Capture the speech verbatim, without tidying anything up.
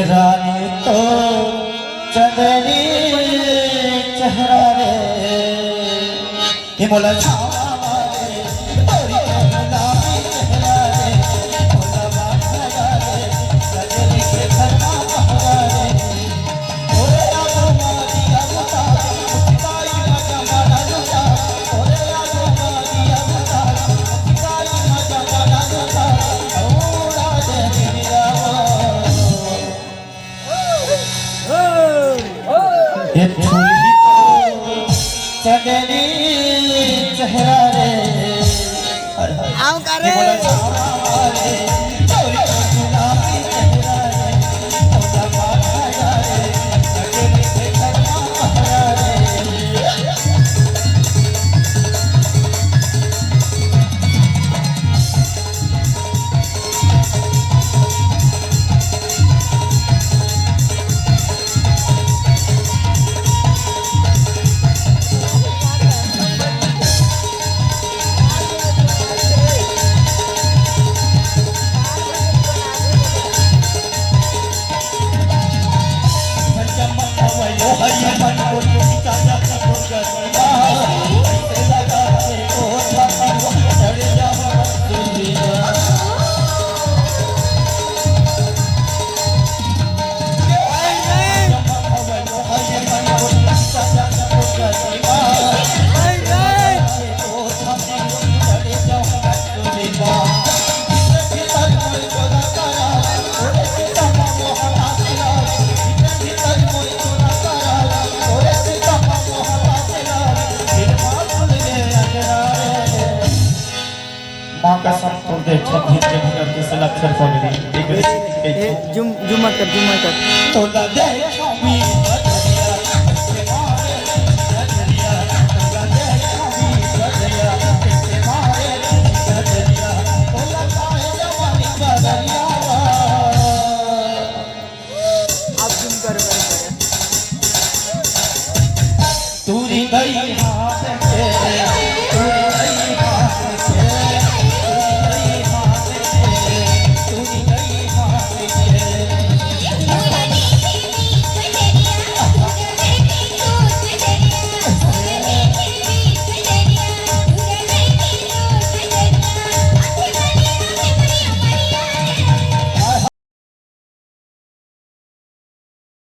रानी तो चंदनी चेहरा रे, ये मोला छावा रे, तोरी तो गुलाबी चेहरा रे, मोला बांधा रे, सजनी के घर मा पहरा रे। ये फूल ही तो चंदनी चेहरा रे। आओ करे। माँ कसम, तोर देख छत भीतर भीतर के से लक्षण पड़ गई। एक ए, जूम, जूम मत कर, जूम मत कर। तो लगे